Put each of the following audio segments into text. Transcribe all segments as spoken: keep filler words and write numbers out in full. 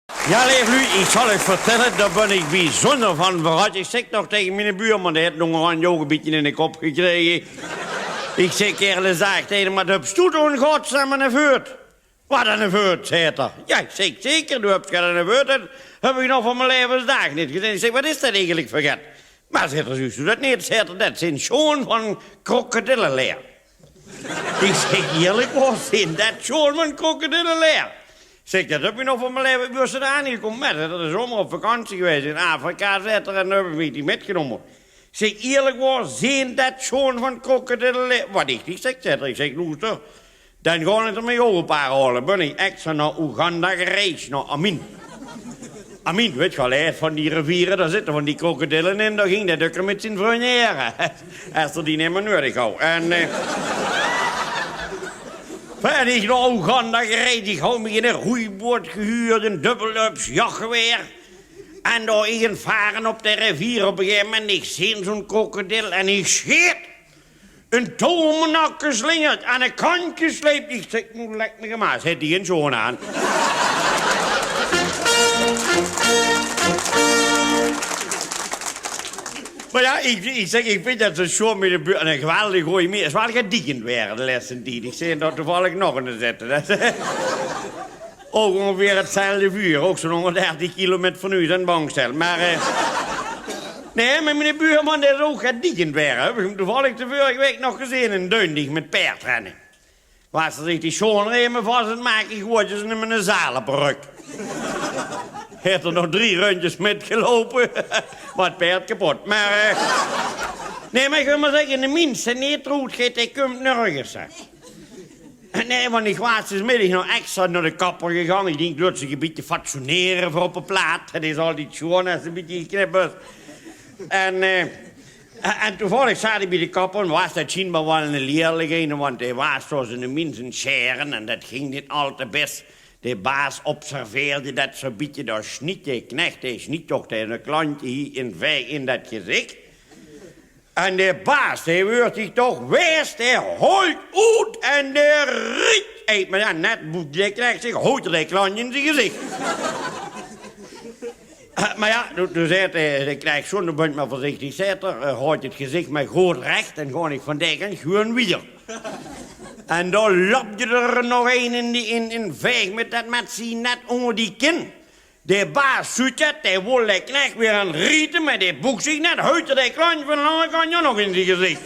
Ja, leef luuj, ich zal uch vertèlle, dao bön ich biezunjer van verras. Ich zèk nog taenge miene buurman, dae haet nongerhand ouch e bietje in de kop gekrege. Ich zèk: "Kerel," zèk ich taenge 'm, "waat höbs doe toch in godsnaam aan de veut?" "Waat aan de veut?" zaet 'r. "Ja," ich zèk, "zeker, doe höbs get aan de veut, det höb ich nog van mien laevesdaag neet gezeen." Ich zèk: "Waat is det eigelik veur get?" "Mer," zaet 'r, "zuus doe det neet?" zaet 'r, "det zeen sjoon van krokodilleleer." Ich zèk: "Ierlik waor, zeen det sjoon van krokodilleleer?" Ich zèk: "Det höb ich nog van mien laeve." "Wo bös se dao aan gekómme?" "Mer," zaet 'r, "de zomer op vakantie gewaes in Afrika," zaet 'r, "en dao höb ich dich mitgenómme." Ich zèk: "Ierlik waor, zeen det sjoon van krokodilleleer?" "Waat ich dich zèk," zaet 'r. Ich zèk: "Loester, dan gaon ich d'r mich ouch e paar haole." Bön ich extra nao Oeganda gereis, nao Amin. Amin, wèt geer waal, hè, van die riviere, dao zitte van die krokodille in, dao ging det dökker mit zien vrunj haer, es 'r die nimmer nudig haw. En, eh, bön ich nao Oeganda gereis, ich haw mich 'n roeiboot gehuurd, 'n dubbellups jachgewaer. En dao ich aan 't vare op de rivier, op e gegaeve moment, ich zeen zoe'n krokodil en ich sjeet. 'n Touw óm de nak geslingerd, aan de kantj gesleip. Ich zèk: "Noe lek mich 'm aan," zaet 'r, "en sjoon aan." Mer ja, ich, ich zèk, ich vinj det zoe sjoon mit de buur. En 'ne geweldige goje mins. 't Is waal get dikkend waere de lèste tied. Ich zeen dao toevallig nog eine zitte. Det ouch óngeveer 'tzelfde vuur. Ouch zoe'n hóngerddertig kilo mit fornuis en bankstel. Mer, eh, nae, mer miene buurman, dae is ouch get dikkend waere. Höb ich 'm toevallig de vörige waek nog gezeen in Duindig mit paerdrenne. Waas 'r zich die sjoonreme vas aan 't make, gooje ze 'm 'ne zaal op de rök. Haet 'r nog drie rundjes mitgeloupe, mer 't paerd kepot. Mer, eh, nae, mer ich wil mer zègke, 'ne mins dae neet roet geit, dae kump nörges, hè. Nae, want ich waas 's middigs nog extra nao de kapper gegange. Ich dink, laot zich e bietje fatsoenere veur op de plaat. 't Is altied sjoon es 'r e bietje geknip is. En, eh, en toevallig zaot ich bie de kapper, en waas det sjienbaar waal 'ne lierling, want dae waas zoe 'ne mins aan 't sjere en det ging neet al te bès. De baas observeerde det zoe e bietje, dao sniet de knech, dae sniet toch de klantje hie in Vaeg in det gezich. En de baas, dae weurt zich toch waes, dae holt oet en dae riet. Hey, mer ja, net boet de knech zich, holt 'r de klantj in zien gezich. Eh, mer ja, doe, doe zaet de, de knech: "Zoe, noe bön ich mer veurzichtig," zaet 'r, eh, "haoj 't gezich mer good rech en gaon ich vandaag gewoon wiejer." En dao lapde 'r nog ein in die, in, in Vaeg mit det mèt zien net ónger die kin. De baas zuut 't, dae wol de knech weer aan riete, mer dae boek zich net, holt 'r de klantj van de anger kantj ouch nog in zien gezich.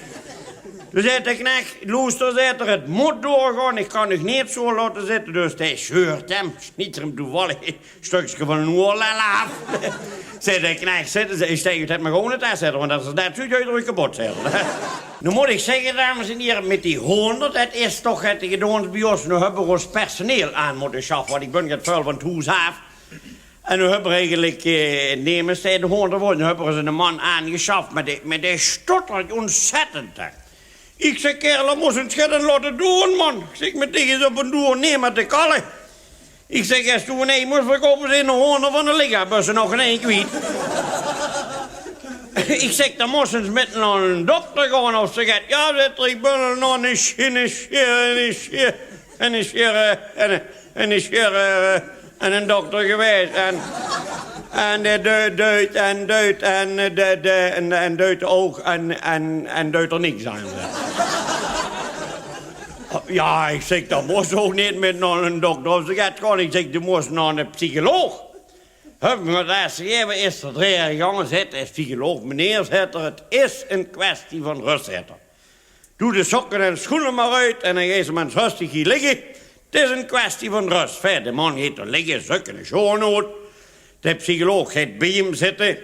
Doe zaet de knech: "Loester," zaet 'r, "'t mót doorgaon, ich kan uch neet zoe laote zitte." Dus dae sjeurt 'm, sniet 'r 'm toevallig e stökske van zien oorlel aaf. Zaet de knech: "Zitte," zaet 'r, "ich zèk uch det mer gewoon neet," zaet 'r, "want es 't net zuut, haoj ich uch kepot," zaet 'r. Noe mót ich zègke, dames en hiere, mit die hoonder, det is toch get gedoons bie ós. Noe höbbe v'r ós personeel aan mótte sjaffe, want ich bön get väöl van 't hoes aaf. En noe höbbe v'r eigelik, eh, nemes de hoonder veur. Noe höbbe v'r ós eine man aangesjaf, mer dae, mer dae stottert óntzèttend, hè. Ich zèk: "Kerel, det mós se ins get laote doon, man." Ich zèk: "Mit dich is op ein doer nemes te kalle." Ich zèk: "Es doe ein ei mós verkoupe, zeen de hoonder van de lichaam, bös se nog ein ei kwiet." Ich zèk: "Dan mós se ins mit nao eine dokter gaon of zoe get." "Ja," zaet 'r, "ich bön al nao eine sj-, eine sj-, eine sj-, eine sj-, eine, eine sj-, eine dokter gewaes. En, en dae deu-, deit en deit en, eh, de, de, en, en deit ouch en, en, en deit 'r niks aan." "Ja," ich zèk, "dan mós se ouch neet mit nao eine dokter of zoe get gaon." Ich zèk: "Doe mós nao eine psycholoog." Höb ich 'm 't les gegaeve, is 'r d'rhaer gegange, zaet de psycholoog: "Meneer," zaet 'r, "'t is ein kwestie van rös," zaet 'r. "Doe de sokke en sjoene mer oet en dan geis se mer ins röstig hie ligke. 't Is ein kwestie van rös." Fijn, de man geit dao ligke, sokke en sjoon oet. De psycholoog geit bie 'm zitte.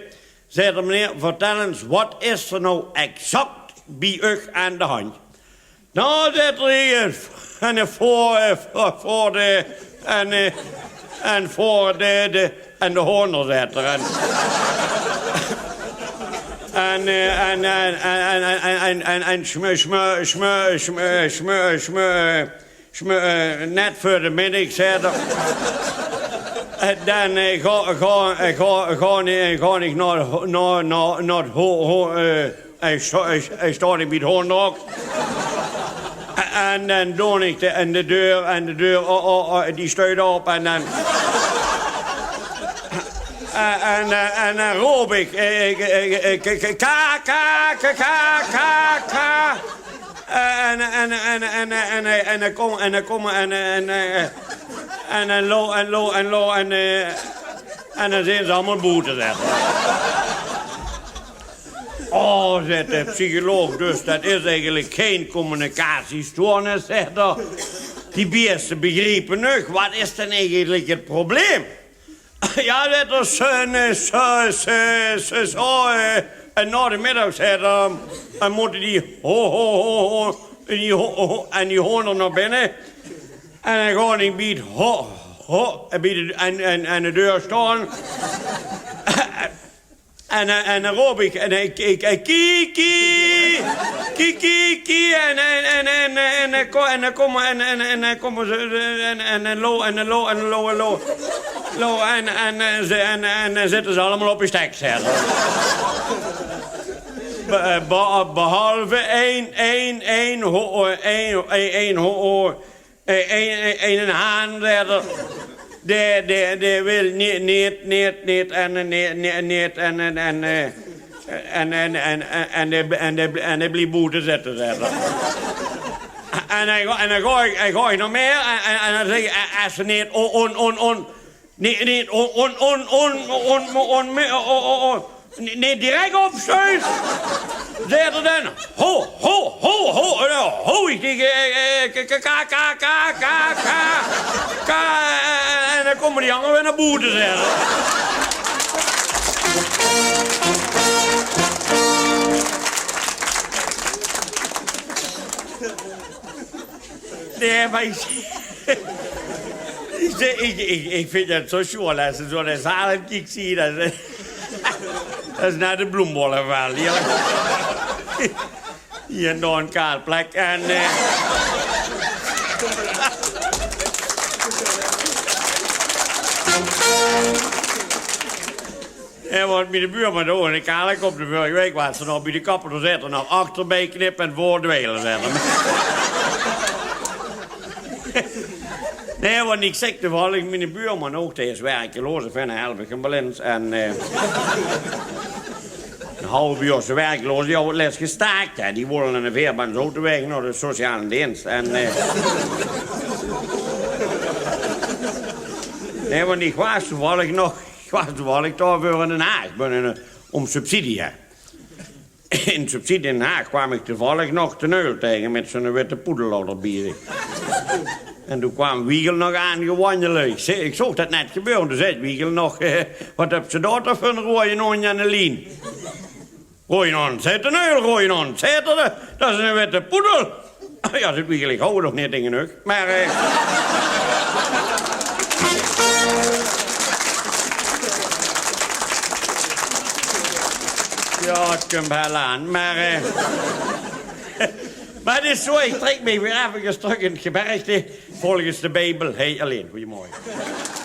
Zaet 'r: "Meneer, vertèl ins, waat is d'r noe exact bie uch aan de handj?" "Noe," zaet 'r, "ich, en, eh, veur, eh, veur, veur de, en, eh, en veur de, de, en de hoonder," zaet 'r, "en, en, eh, en, en, en, en, en, en, en, en, en smu-, smu-, smu-, smu-, smu-, smu-, eh, smu-, eh, net veur de middig," zaet 'r. "En dan, eh, gaon, gaon, eh, gaon, gaon, eh, gaon ich nao, nao, nao, nao 't ho-, ho-, eh, ich sta-, ich, ich staon bie 't hoonderhok. En, en dan doon ich de, en de deur, en de deur, o, o, o, die steit op en dan, Eh, en, eh, en dan roop ik, eh, ik, ik, ik, ik, ik, ka, ka, ka, ka, ka, ka. Eh, en, en, en, en, en, en, en dan kom, en dan kom, en, en, eh, en dan lo, en lo, en lo, en, eh, en dan zijn ze allemaal boete, zegt hij. Oh, zegt de psycholoog, dus dat is eigenlijk geen communicatiestoornis, zegt hij. Die biesten begrijpen niks. Wat is dan eigenlijk het probleem? Ja, zegt er, ze, ze, ze, ze, zo, eh, en na de middag, zegt er, dan moeten die ho, ho, ho, ho, en die ho, ho, en die honden naar binnen. En dan gewoon ik bij het ho, ho, en bij de, en, en, en de deur staan. En, eh, en dan roop ik, en ik, ik, ik, kie, kie, kie, kie, kie, en, en, en, en, en, en, en, ko-, en dan komen, en, en, en dan komen ze, en, en, en lo, en lo, en lo, en lo, lo, en, en, en, ze, en, en dan zitten ze allemaal op je stek, zeggen ze. Be-, eh, be-, behalve één, één, één, ho, één, één, één, ho, Eh, een, een, een haan, zei er. Die, die, die wil niet, niet, niet, niet, en, eh, niet, niet, niet, en, en, en, eh, en, en, en, en, en die, en die, en die blieft boete zitten, zei er. En hij, en dan gooi ik, hij gooi ik nog meer, en, en, en dan zeg ik, eh, als ze niet, on, on, on, on, Nee, nee, on, on, on, on, on, on, me-, o-, o-, o-, o-, nee, nee, direct op, steeds. Zei er dan, ho, ho, ho, ho, en dan ho ik tegen, eh, eh, k-, k-, ka, ka, ka, ka, ka, ka, eh, en dan komen die anderen weer naar boete, zei er. Nee, maar ik, ik, ik, ik, ik vind dat zo sjoon als ze zo naar zalen kijkt, zie je dat, dat is naar de bloembollen wel, ja. Hier nog een kaal plek en, eh, En want mijn buurman, oh, en ik haal ik op de vorige week, was er nog bij de kapper, toen zat er nog achterbij knippen en voordwelen, zat er. Nee, want ik zeg toevallig, mijn buurman ook, die is werkeloos, ik vind, help ik hem wel eens. En, eh, een half uur is werkeloos, die had les gestaakt, hè. Die willen een veerbaan zo te weg naar de sociale dienst. En, eh, nee, want ik was toevallig nog Ik was toevallig daarvoor in Den Haag, ben in, eh, om subsidie, hè. In subsidie in Den Haag kwam ik toevallig nog de Neul tegen met zijn witte poedel al erbij zich. En toen kwam Wiegel nog aan gewandeld. Ik ze-, ik zag dat net gebeuren. Toen zei Wiegel nog, eh, "Wat heb ze daar toch voor een rode hond aan de lien?" "Rooien hond," zet de Neul, "rooien hond," zet er, "dat is een witte poedel." Ja, zit Wiegel, ik hou nog niet in genug. Maar, eh, ja, het komt wel aan. Maar, eh, maar het is zo, ik trek mij weer even terug in het gebergte. Volgens de Bijbel, hey, alleen. Goedemorgen.